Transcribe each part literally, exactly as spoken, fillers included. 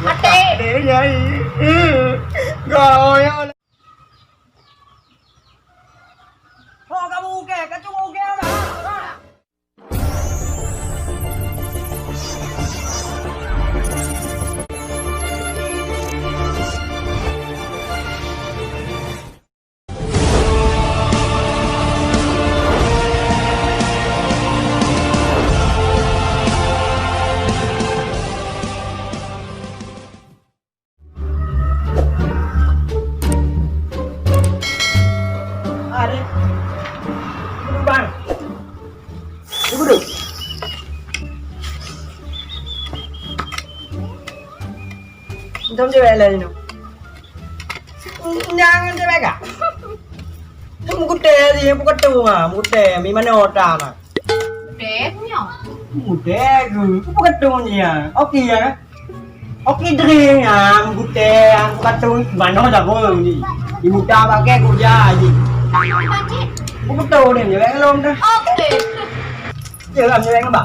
Até. Até nyai. Goyang. Ho kamu ke, kacung oke lah. Adek. Duduk, Bang. Duduk. Entah macam mana lah, you know. Jangan cakap agak. Mukute sih, mukute mah, mukute. Di mana otak mah? Mukute punya. Mukute ke? Mukute punya. Oke ya. Oke dring ya, mukute, mukute mana dah boleh ni. Di muda pakai kerja aja. Mukute ni, jangan lom dah. Oke. Jangan, jangan apa?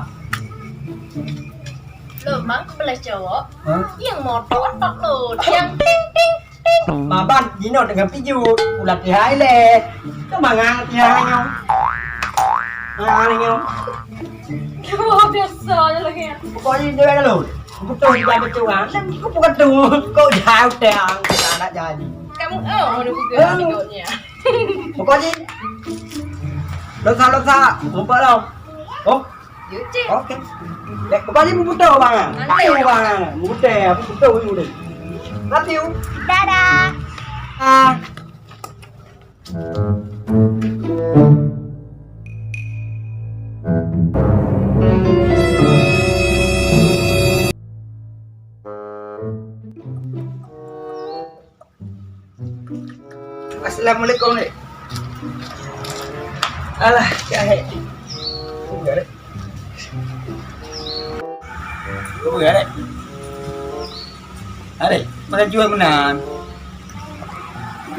Lom, Bang, kebelah cowok. Hah? Yang motor tak lom. Yang ting ting. Maban, jinoe teungoh pijut, ulat tihai lé. Keumangang tihai nyoe. Ah, nyoe. Wah, biasa je lagi. Pokoknya dia kan lôn. Betul juga betul ah. Aku bukan tu. Kok jauh teh ang anak jadi. Kamu, oh, udah buka. Eh. Berikutnya. Pokoknya dosa-dosa, lupa lo. Oh. Yuci. Oke. Dek, kembali membutuh bang. Nanti bang, membutuh, aku butuh ini udah. Love you. Dadah. Ah. Assalamualaikum, Dek. Alah, cahek. Tunggu, Dek. Tunggu, Dek. Adek, mana jual meunan?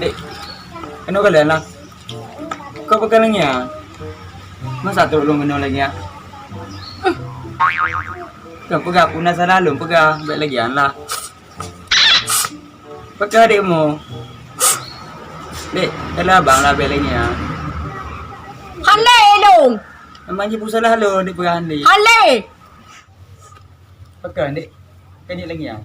Dek, keunoe kalian lah. Kau pegang lagi ya? Masa tu ulun keunoe lagi ya? Kau pegang, aku nak salah lôn pegang. Baik lagi ya lah. Pegang adekmu. Dek, kalau abang lah bela nya. Hale dong. Memang je pusat lah lo dek pegang dek. Hale. Pegang dek. Kan dek lagi ya.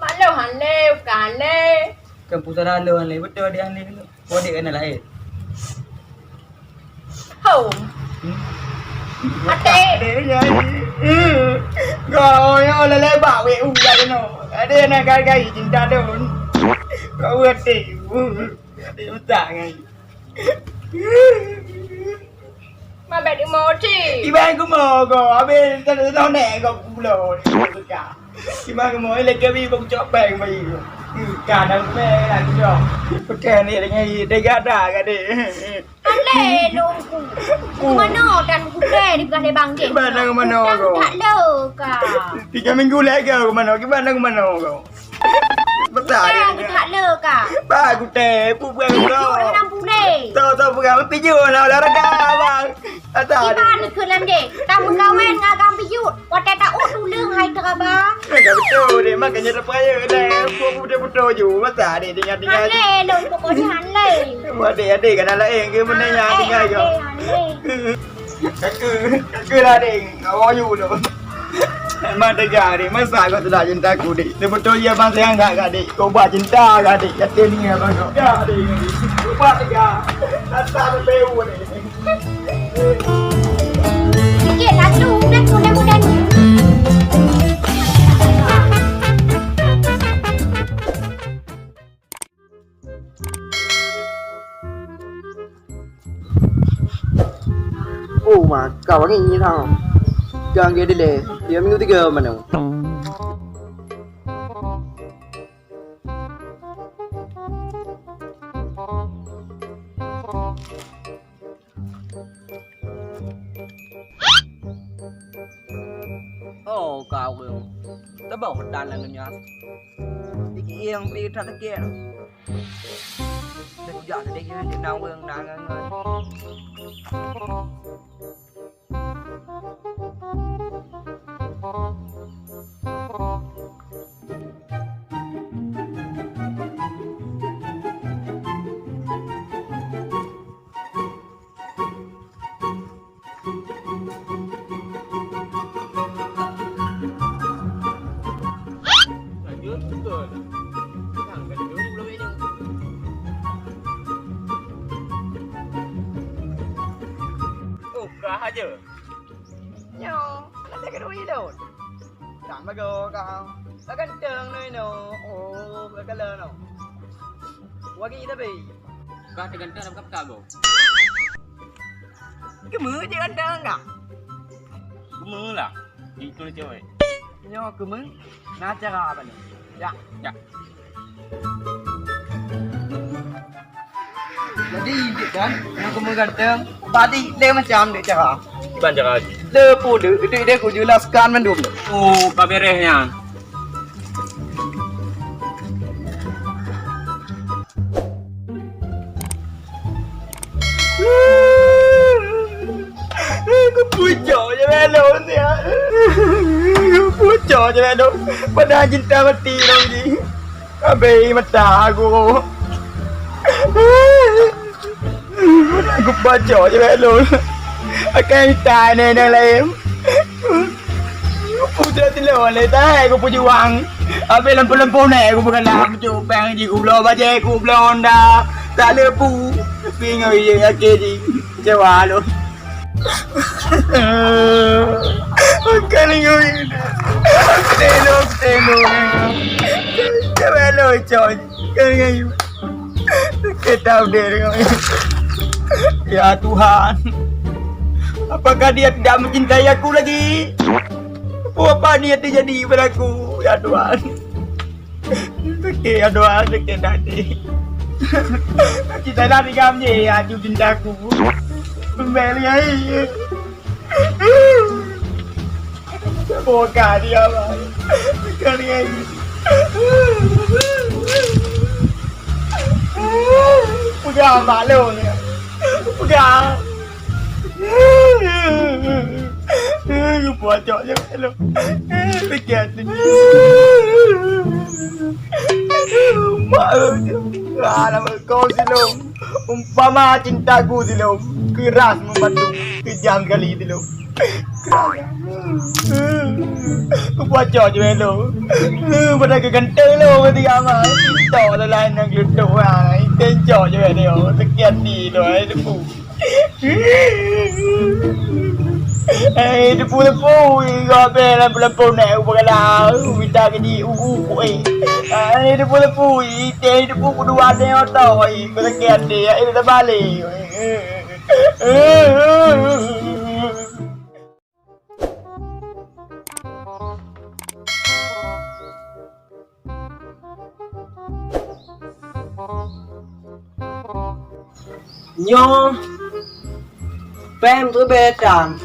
Mak lo hale, bukan hale. Kan pusat lah lo hale, betul dek hale lo. Kau dek kena lahir. Ho. Hmm? Até. Dek nyai. Kau yang oleh lebak wek udah kena. Ada nak gai-gai cinta don. Kau até. Até utak ngai. Mabet di moti. Ibai ku mo go. Habis tadi tadi nek go pulo. Ibai ku mo lagi bi bang cok peng bai. Ka dang peng lagi cok. Pekan ni dengan degada ka dek. Alé lôn ku. Keu manoe dan gulée dipeugah lé bang jih. Kiban na keu manoe ko? Tak le ka. Tiga minggu lé ka keu manoe. Kiban na keu manoe ko? Betul. Ka, tak le ka. Ba gutée, pu peugah keu kau. Pijôk dalam pulé. Tahu, tahu peugah, pijôk na olahraga, bang. Ata. Kiban keu lam jih. Tameukawen ngon agam pijôk. Watée ta-ôt tuleueng hai teuraba. Eh, ka beutôi deh, makanya tapeurayeuk deh. Buku beutôi-beutôi ju. Masa adek tinggal-tinggal. Han lé lôn, pokoknya han lé. Adek-adek kan laén ke benda yang tinggal yo. Han lé, han lé. Kaka, kaka lah deh. Awak ju tu. Memang tega deh. Masa kau sudah cinta aku deh. Betul ya bang sayang tak kak deh. Kau buat cinta kak deh. Yatim ni abang kau. Ya deh. Kau buat tega. Rasa lebih deh. Sikit satu, udah, udah, udah. Oh, ma, kau ni ni tau. Kau ngai deh. Dia minggu tiga mana? Oh, kaweueng. Teuboh dan lam donya. Tiki yang pi that sakét. Dah kujak tadi dia nak weng nak ngan. Lanjut, betul. Nah, lanjut, belum ini. Oh, kah aja. Nyoe, aneuk lagèe dua ilôn. Kan bagoe kah. Ka ganteng nyoe inoe. Oh, ka kala nyoe. Wagi tapi. Kah teuganteng dalam kapal go. Keumeu je ganteng kah? Keumeu lah. Itu cewek. Nyoe keumeu. Na cara apa ni? Ya. Ya. Jadi, kan, nyang keumeu ganteng, tadi lé macam dek cara. Kiban cara? Lé pun dek, dek, dek, ku jelaskan mandum. Oh, ka beres nyan. Kupucok je belom siat. Kupucok je belom. Padahai cinta mati lom jih. Abéh mata aku. Kupucok je belom. Akai mita neh nyang laén. Kupucok ti lôn lé tai kupujuang. Abéh lampôh-lampôh neh kupeukalah. Kucupang jih kubloe bajèe kubloe honda. Tak leupu. Tapi ngon ye akhé jih. Kecewa lôn. Bukan ngui. Tengok, tengok. Kecewa lôn coy. Bukan ngui. Kita udah ngui. Ya Tuhan. Apakah dia tidak mencintai aku lagi? Apa dia terjadi padaku? Ya Tuhan. Sakét adoe, sakét hati. Cita dah tinggal je, aju cintaku. Beli ai. Boka dia, bang. Kali ai. Pegang malu ni. Pegang. Lupa cok je malu. Pegang tu. Mak, alah, kau silom. Umpama cintaku silom. Keras membantu. Kejam kali silom. Keras. Lupa cok je malu. Pada keganteng lo, kata amat. Cinta lain yang gelutuk. Tencok je malu. Sakét hati lo. Hai, teupeu-teupeu, gob bèe lam peulampôh nèk u Peukalang, mita keu di u-u kuéh. Hai, teupeu-teupeu, itèe teupeu keudua dèe oto, ai, beureukat dèe, ai, tabalek. Nyoe pèng teubèe tam,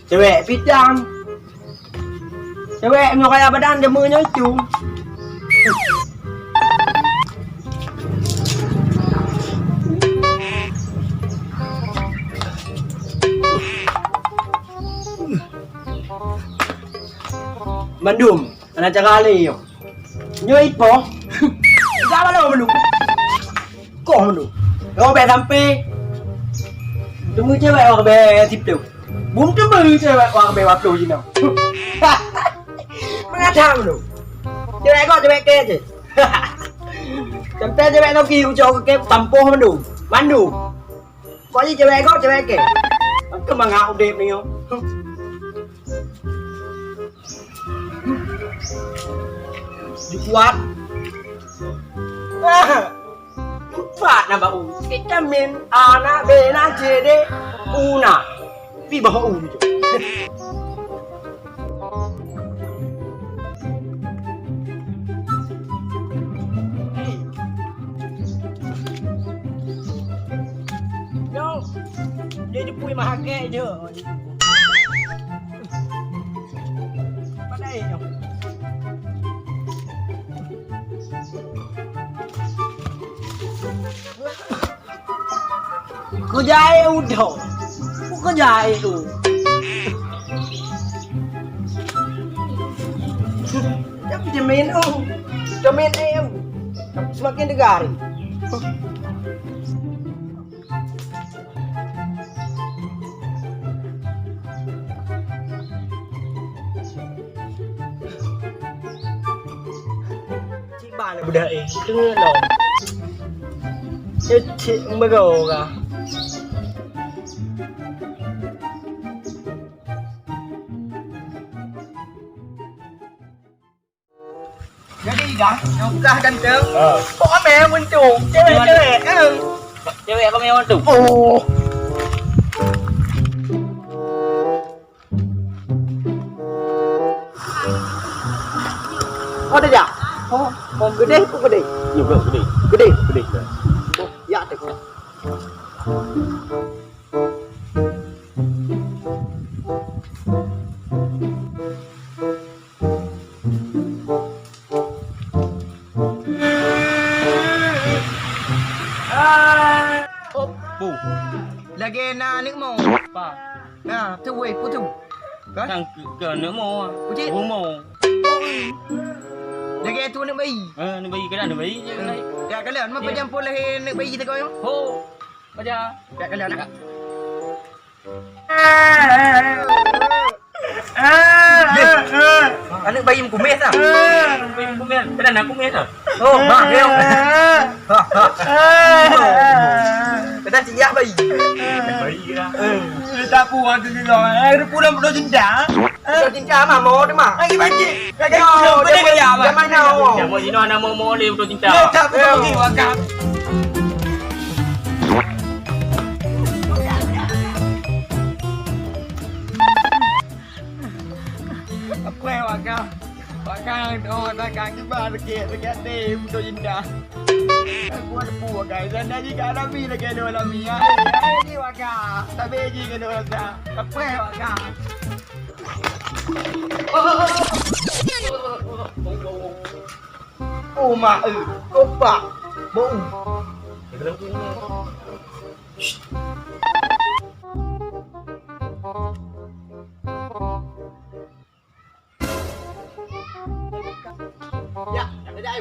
cewek pih tam. Cewek nyoe kaya badan deungon nyoe cu. Mandum. Hana cara lé nyoe. Nyoe ipoh. Gak balo menu. Koh menu. Nyoe bèk sampai. Teumeu cewek wak bèk siplôh. Bum teumeu cewek wak bèk waploh jinoe. Meugadang menu. Cewek kok cewek kèe cit. Sampai cewek noki ucok kèe tampoh menu. Mandum. Kok jih cewek kok cewek kèe. Keumangat udép nyoe. Dikuat. Ah, empat nambah u. Vitamin A na, B na, C, D, U na. Pi bah u. Nyoe, dia jepui mahakek je. Padahai nyoe. Keujaék udho. Keujaék tu. Tapi cemen, oh. Cemen, eh. Semakin tegar. Aneuk budak, eh, teungoh lom. Cek-cek meubeurô kah. Jadi dah, nyang kah ganteng. Ha. Kok amai untung? Cewek, cewek, eh. Cewek apa yang untung? Oh. Oh, dah jak. Oh, oh, gede, kok gede? Ya, gede. Gede? Gede. Oh, ya, tu. Hop, bu. Lagèe na aneuk mo. Pa. Na, tu weh, pu tu. Kan? Kan ke, ke aneuk mo. Uji? Rumo. Lagèe tu aneuk bayi. Ha, aneuk bayi, kan aneuk bayi je, kan? Ya, kalian, ma pajan phôn lahé aneuk bayi teuka nyoe? Ho. Pajan. Ya, kalian, nak? Aneuk bayi meukumis ah. Aneuk bayi meukumis. Kenapa nak kumis ah? Oh, mak dia. Ha, ha. Kenapa siap bayi? Bayi lah. Eh, tak puas tu juga. Eh, pulang pun cinta. Pun cinta mah mau tu mah. Lagi banci. Lagi pulang pada dia mah. Zaman now. Zaman inoe aneuk mau-mau lé pun cinta. Tak pulang lagi wakam. Apa yang wakam? Wakam, oh, takkan kibar sikit, sikit hati, betul cinta. Aku ada pun wakam, sana jika alami lagi ada alami. Hai, hai, ni wakam. Tapi jika ada wakam. Apa yang wakam? Oh, mak, eh, kopak. Bau. Ya, ada dah.